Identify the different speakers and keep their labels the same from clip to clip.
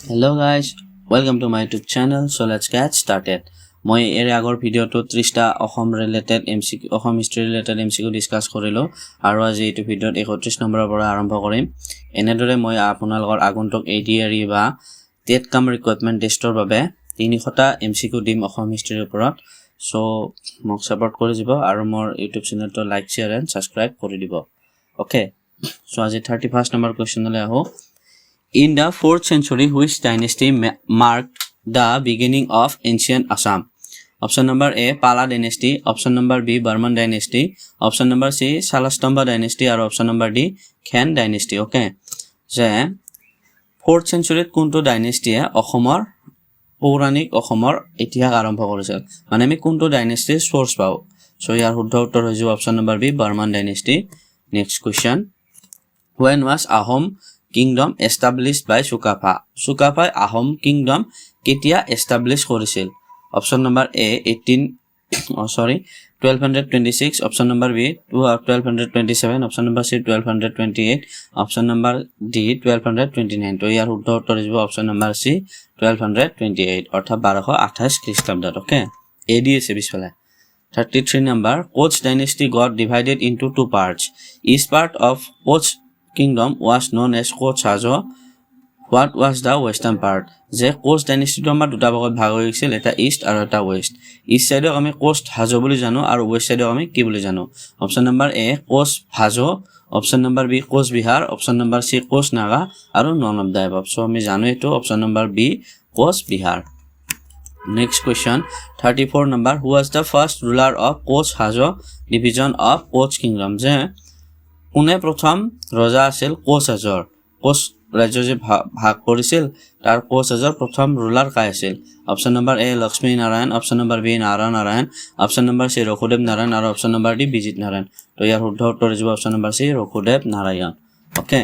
Speaker 1: Hello guys, welcome to my YouTube channel. So let's get started. মই ইয়াৰে আগৰ ভিডিঅ'টোত 30টা Assam related MCQ, Assam history related MCQ discuss কৰিলোঁ আৰু আজি এইটো ভিডিঅ'ত 31 নম্বৰৰ পৰা আৰম্ভ কৰিম। এনেদৰে মই আপোনালোকৰ আগন্তুক এডিআৰই বা টেট কাম ৰিক্ৰুটমেণ্ট টেষ্টৰ বাবে 300টা এমচিকিউ দিম অসম হিষ্ট্ৰীৰ ওপৰত। চ' মোক ছাপৰ্ট কৰি দিব আৰু মোৰ ইউটিউব চেনেলটো লাইক, শ্বেয়াৰ এণ্ড ছাবস্ক্ৰাইব কৰি দিব। অ'কে, চ' আজি 31 নম্বৰ কুৱেশ্যনলৈ আহোঁ। In the 4th century, which dynasty marked the beginning of ancient Assam? Option number A, Pala dynasty. Option number B, Barman dynasty. Option number C, Salastambha dynasty. আৰু option number D, Khen dynasty. Okay. যে fourth চেঞ্চুৰীত কোনটো ডাইনেষ্টিয়ে অসমৰ পৌৰাণিক অসমৰ ইতিহাস আৰম্ভ কৰিছিল, মানে আমি কোনটো ডাইনেষ্টিৰ চ'ৰ্চ পাওঁ? চ' ইয়াৰ শুদ্ধ উত্তৰ হৈ যাব option number B, Barman dynasty. Next question, when was Ahom kingdom established by Sukapha? Sukaphaa Ahom kingdom কেতিয়া এষ্টাব্লিছ কৰিছিল? Option number A, 18, sorry, 1226, option number B, 1227, option number C, 1228, option number D, 1229. তো ইয়াৰ শুদ্ধ উত্তৰ হৈ যাব option number C, 1228, অৰ্থাৎ 1228 খ্ৰীষ্টাব্দত। অ'কে, এ ডি আছে পিছফালে। 33 number, Koch dynasty got divided into two parts. East part of Koch kingdom was known as Koch Hajo. What was the western part? যে কোচ ডাইনেষ্টিটো আমাৰ দুটা ভাগত ভাগ হৈ গৈছিল, এটা ইষ্ট আৰু এটা ৱেষ্ট। ইষ্ট ছাইডক আমি কোচ হাজো বুলি জানো আৰু ৱেষ্ট ছাইডক আমি কি বুলি জানো? Option number A, Koch Bhajo, option number B, Koch Bihar, option number C, Koch Naga আৰু none of the above. চ' আমি জানো এইটো option number B, Koch Bihar. Next question, 34 number, who was the first ruler of Koch Hajo division of Koch kingdom? যে কোনে প্ৰথম ৰজা আছিল কোচ হাজোৰ? কোচ ৰাজ্য যে ভাগ কৰিছিল, তাৰ কোচ হাজোৰ প্ৰথম ৰুলাৰ কাই আছিল? Option number A, Lakshmi Narayan, option number B, Naranarayan, option number C, Raghudev Narayan আৰু option number D, Bijit Narayan. তো ইয়াৰ শুদ্ধ উত্তৰ হৈ যাব option number C, Raghudev Narayan. Okay,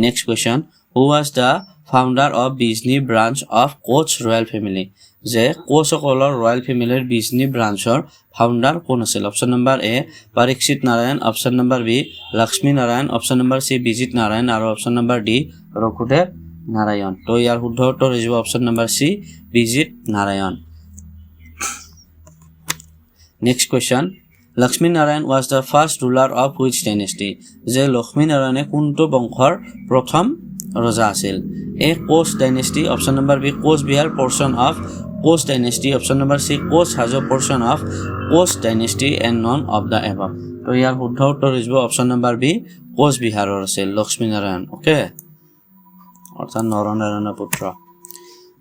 Speaker 1: next question, who was the founder of Bijni branch of Koch royal family? যে কোচসকলৰ ৰয়েল ফেমিলিৰ বিজনী ব্ৰাঞ্চৰ ফাউণ্ডাৰ কোন আছিল? অপশ্যন নম্বৰ এ, পৰীক্ষিত Narayan, option number B, Lakshmi Narayan, option number C, Bijit Narayan আৰু option number D, Raghudev Narayan. তো ইয়াৰ শুদ্ধ উত্তৰ হৈ যাব option number C, Bijit Narayan. Next question, Lakshmi Narayan was the first ruler of which dynasty? যে লক্ষ্মী নাৰায়ণে কোনটো বংশৰ প্ৰথম ৰজা আছিল? এ, Koch dynasty, option number B, Koch Bihar portion of Koch dynasty, option number C, Koch Hajo portion of Koch dynasty and none of the above. তো ইয়াৰ শুদ্ধ উত্তৰ হৈ যাব অপশ্যন নম্বৰ বি, কোচ বিহাৰৰ আছিল লক্ষ্মী নাৰায়ণ। অ'কে, অৰ্থাৎ নৰনাৰায়ণৰ পুত্ৰ।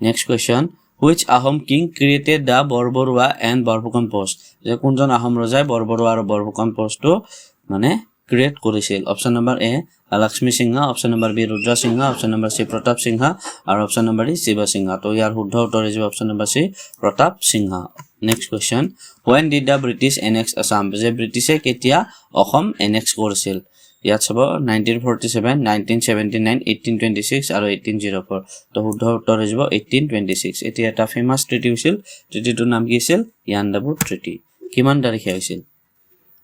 Speaker 1: Next question, which Ahom king created the Borbarua and Borphukan post? যে কোনজন আহোম ৰজাই বৰবৰুৱা আৰু বৰফুকন পষ্টটো মানে ক্ৰিয়েট কৰিছিল? Option number A, Lakshmi Singha, option number B, Rudra Singha, option number C, Pratap Singha আৰু option number D, Shiva Singha. তো ইয়াৰ শুদ্ধ উত্তৰ হৈ যাব option number C, Pratap Singha. Next question, when did the British annex Assam? যে ব্ৰিটিছে কেতিয়া অসম এনেক্স কৰিছিল? ইয়াত চাব, 1947, 1979, 1826 আৰু 1804। তো শুদ্ধ উত্তৰ হৈ যাব 1826। এতিয়া এটা ফেমাছ ট্ৰিটি হৈছিল, ট্ৰিটিটোৰ নাম কি আছিল? Yandabo treaty. কিমান তাৰিখে হৈছিল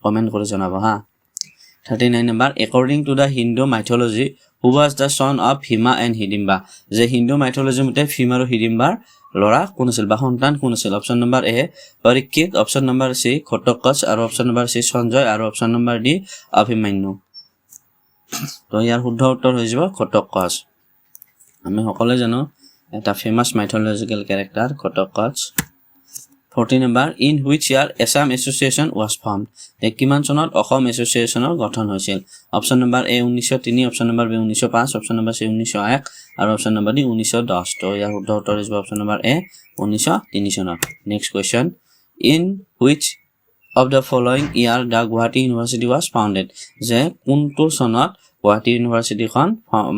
Speaker 1: কমেণ্ট কৰি জনাব হা। 39 number, according to the Hindu mythology, who was the son of Bhima and Hidimba? যে হিন্দু মাইথলজি মতে ভীম আৰু হিডিম্বাৰ ল'ৰা কোন আছিল বা সন্তান কোন আছিল? অপশ্যন নম্বৰ এ, পৰীক্ষিত, অপশ্যন নম্বৰ চি, ঘটোৎকচ আৰু অপশ্যন নম্বৰ চি, সঞ্জয় আৰু অপশ্যন নম্বৰ ডি, অভিমন্যু। তো ইয়াৰ শুদ্ধ উত্তৰ হৈ যাব ঘটোৎকচ। আমি সকলোৱে জানো এটা famous mythological character Ghatotkacha. 40 number, in which year Assam Association was formed? কিমান চনত অসম এছ'চিয়েশ্যনৰ গঠন হৈছিল? Option number A, 1903, option number B, 1905, option number C, 1901 আৰু অপশ্যন নম্বৰ ডি, 1910। তো ইয়াৰ শুদ্ধ উত্তৰ হৈ যাব অপশ্যন নম্বৰ এ, 1903 চনত। Next question, in which of the following year the Gauhati University was founded? যে কোনটো চনত গুৱাহাটী ইউনিভাৰ্চিটিখন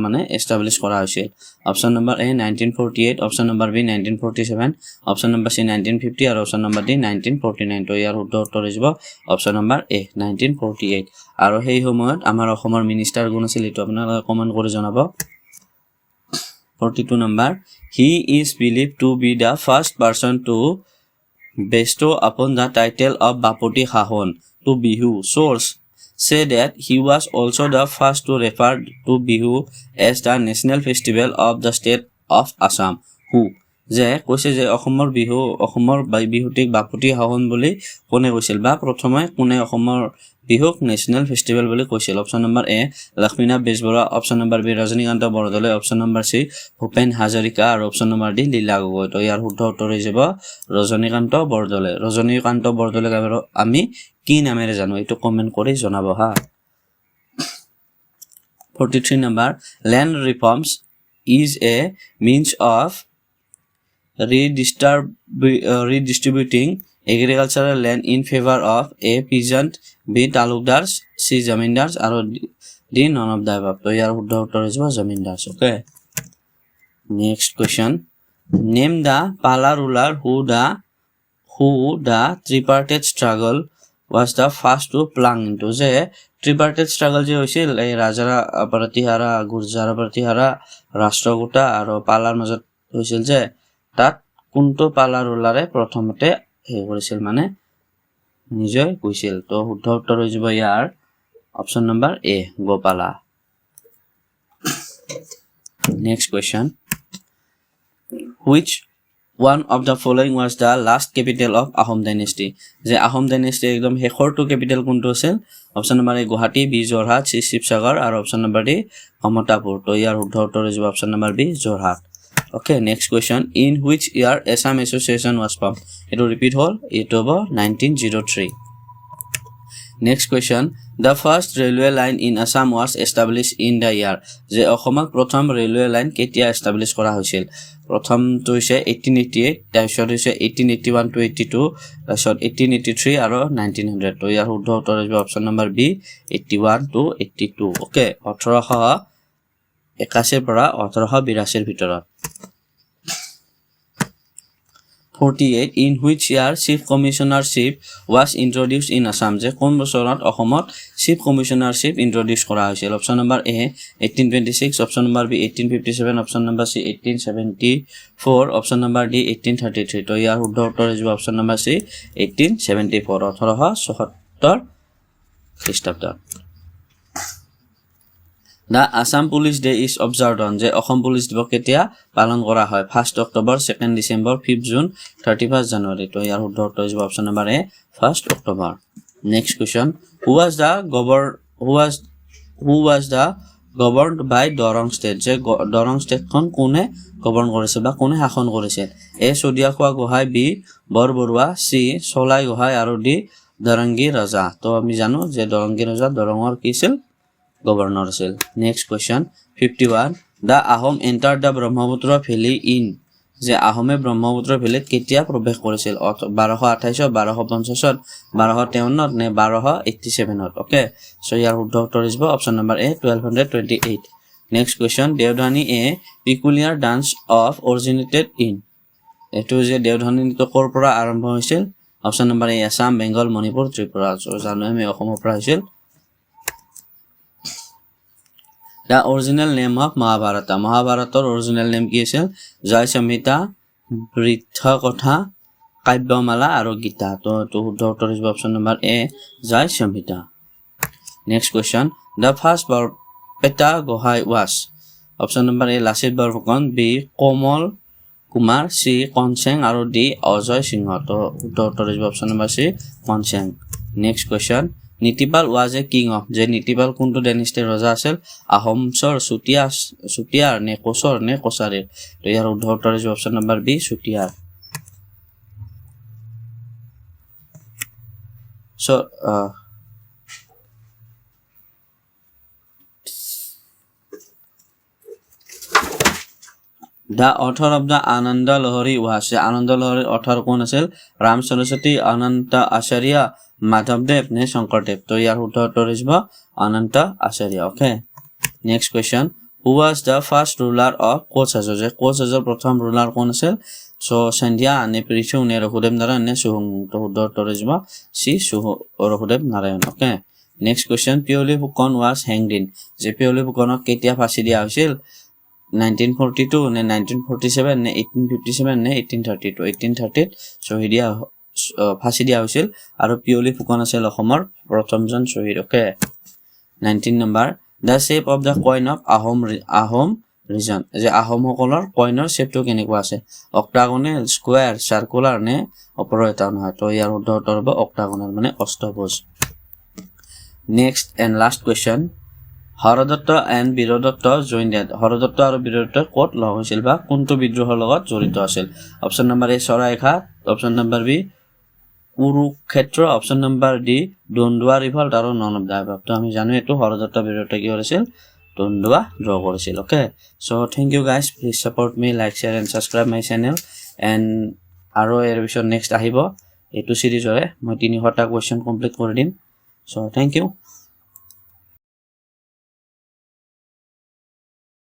Speaker 1: মানে এষ্টাব্লিছ কৰা হৈছিল? Option number A, 1948, option number B, 1947, option number C, 1950 আৰু option number D, 1949। তো ইয়াৰ শুদ্ধ উত্তৰ হৈ যাব option number A, 1948। আৰু সেই সময়ত আমাৰ অসমৰ মিনিষ্টাৰ কোন আছিল, এইটো আপোনালোকে কমেণ্ট কৰি জনাব। 42 number, he is believed to be the first person to bestow upon the title of Bapoti Sahon to Bihu. Source say that he was also the first to refer to Bihu as the national festival of the state. of Assam? Who? যে কৈছে যে অসমৰ বিহু, অসমৰ বিহুটিক বাপতি সাহোন বুলি কোনে কৈছিল বা প্ৰথমে কোনে অসমৰ বিহুক নেশ্যনেল ফেষ্টিভেল বুলি কৈছিল? Option number A Lakshminath Bezbaroa, option number B Rajanikanta Bordoloi, option number C Bhupen Hazarika আৰু option number D Leela Gogoi. তো ইয়াৰ শুদ্ধ উত্তৰ হৈ যাব ৰজনীকান্ত বৰদলৈ। ৰজনীকান্ত বৰদলৈক আমি কি নামেৰে জানো, এইটো কমেণ্ট কৰি জনাব হা। 43 number, land reforms is a means of redistributing agricultural land in favor of A peasant, B talukdars, C zamindars আৰু D none of the above. তো ইয়াৰ শুদ্ধ উত্তৰ হৈ যাব zamindars. Okay, next question, name the Pala ruler who the tripartite struggle was the first to plunge into. যে ট্ৰিপাৰ্টেড struggle যে হৈছিল এই ৰাজাৰা প্ৰতিহাৰা, গুৰ্জাৰা প্ৰতিহাৰা, ৰাষ্ট্ৰকূটা আৰু পালাৰ মাজত হৈছিল যে তাত কোনটো পালা ৰুলাৰে প্ৰথমতে হেৰি কৰিছিল, মানে নিজে গৈছিল? তো শুদ্ধ উত্তৰ হৈ যাব ইয়াৰ option number A Gopala. Next question, which one of the following was the last capital of Ahom dynasty? যে আহোম ডাইনেষ্টি একদম শেষৰটো কেপিটেল কোনটো আছিল? Option number A Guwahati, B Jorhat, C Sivasagar আৰু অপশ্যন নম্বৰ ডি কমতাপুৰ। তো ইয়াৰ শুদ্ধ উত্তৰ হৈ যাব option number B Jorhat. Okay, next question, in which year Assam Association was formed? এইটো ৰিপিট হ'ল, এইটো হ'ব 1903। Next question, the first railway line in Assam was establish in the year? যে অসমত প্ৰথম ৰেলৱে লাইন কেতিয়া এষ্টাব্লিছ কৰা হৈছিল? প্ৰথমটো হৈছে 1888, তাৰপিছত হৈছে 1881 to 82, তাৰপিছত 1883 আৰু 1900। তো ইয়াৰ শুদ্ধ উত্তৰ হৈছে option number B 81 to 82। Okay, 1881ৰ পৰা 1882ৰ ভিতৰত। 48, in which year chief commissionership was introduce in Assam? যে কোন বছৰত অসমত চিফ কমিশ্যনাৰশ্বিপ ইণ্ট্ৰডিউচ কৰা হৈছিল? Option number A 1826, option number B 1857, option number C 1874, option number D 1833। তো ইয়াৰ শুদ্ধ উত্তৰ হৈ যাব option number C 1874, 1874 খ্ৰীষ্টাব্দত। The Assam Police Day is observed on? যে অসম পুলিচ দিৱস কেতিয়া পালন কৰা হয়? 1 October, 2 December, 5 June, 31 January. তো ইয়াৰ শুদ্ধ উত্তৰ হৈছে option number A 1 October. Next question, who was the governed by Darrang state? যে দৰং ষ্টেটখন কোনে গভৰ্ণ কৰিছিল বা কোনে শাসন কৰিছিল? এ শদিয়াখোৱা গোহাঁই, বি বৰবৰুৱা, চি চলাই গোহাঁই আৰু ডি দৰংগী ৰজা। তো আমি জানো যে দৰংগী ৰজা দৰঙৰ কি আছিল, গভৰ্ণৰ আছিল। Next question 51, the Ahom enter the Brahmaputra valley in? যে আহোমে ব্ৰহ্মপুত্ৰ ভেলীত কেতিয়া প্ৰৱেশ কৰিছিল? 1228ত, 1250ত, 1253ত নে 1287ত? অ'কে, চ' ইয়াৰ শুদ্ধ উত্তৰ হ'ব option number A 1228। Next question, Deodhani a peculiar dance of originated in? এইটো যে দেওধানী নৃত্য ক'ৰ পৰা আৰম্ভ হৈছিল? Option number A Assam, Bengal, Manipur, Tripura. চ' জানো আমি অসমৰ পৰা হৈছিল। The original name of Mahabharata, মহাভাৰতৰ অৰিজিনেল নেম কি আছিল? জয় সংহিতা, বৃদ্ধ কথা, কাব্যমালা আৰু গীতা। তো এইটো শুদ্ধ উত্তৰ হৈছে option number A Jay Samhita. Next question, the first Barpeta Gohain was? Option number A Lachit Borphukan, B Kamal Kumar, C Koncheng আৰু ডি অজয় সিংহ। তো শুদ্ধ উত্তৰ হৈছে option number C Koncheng. Next question, Nitipal was a king of? যে নীতিপাল কোনটো ডাইনেষ্টিৰ ৰজা আছিল? আহোমছৰ, চুতীয়াৰ নে কোচৰ নে কছাৰীৰ? তো ইয়াৰ শুদ্ধ উত্তৰ হৈছে অপশ্যন নম্বৰ বি চুতীয়াৰ। So the author of the Ananda Lahari was? Ananda লহৰীৰ author কোন আছিল? ৰাম সৰস্বতী, অনন্ত আচাৰ্য, মাধৱদেৱ নে শংকৰদেৱ? তো ইয়াৰ শুদ্ধ উত্তৰ হৈছে Ananta Acharya. Okay, next question, who was the first ruler of Koch Hajo? যে কোচ হাজোৰ প্ৰথম ৰুলাৰ কোন আছিল? চ' সন্ধ্যা নে পৃথু নে ৰঘুদেৱ নাৰায়ণ নে সুহুং? তো শুদ্ধ উত্তৰ হৈছে C Raghudev Narayan. Okay, next question, Piyali Phukan was hanged in? যে পিয়লি ফুকনক কেতিয়া ফাঁচি দিয়া হৈছিল? 1942 নে 1947 নে 1857 নে 1832? 1830ত শ্বহীদ দিয়া ফাঁচি দিয়া হৈছিল আৰু পিয়লি ফুকন আছিল অসমৰ প্ৰথমজন শ্বহীদ। Okay, 19 number, the shape of the coin of Ahom Reason যে আহোমসকলৰ কইনৰ শ্বেপটো কেনেকুৱা আছে, অক্টাগনেল, স্কুৱেৰ, চাৰ্কুলাৰ নে ওপৰৰ এটাও নহয়? তো ইয়াৰ শুদ্ধ উত্তৰ হ'ব অক্টাগনেল, মানে অষ্টভুজ। Next and last question, Haradatta and Biradatta joined at. Haradatta আৰু বীৰদত্ত ক'ত লগ হৈছিল বা কোনটো বিদ্ৰোহৰ লগত জড়িত আছিল? Option number A Saraighat, option number B Kurukshetra, option number D Dandua revolt আৰু নন অফ the above. তো আমি জানো এইটো হৰদত্ত বীৰদত্ত কি কৰিছিল? দন্দুৱা ড্ৰ কৰিছিল। Okay, so thank you guys. Please support me, like, share and subscribe my channel. And আৰু ইয়াৰ পিছত নেক্সট আহিব এইটো চিৰিজৰে মই 300টা কুৱেশ্যন কমপ্লিট কৰি দিম। So thank you.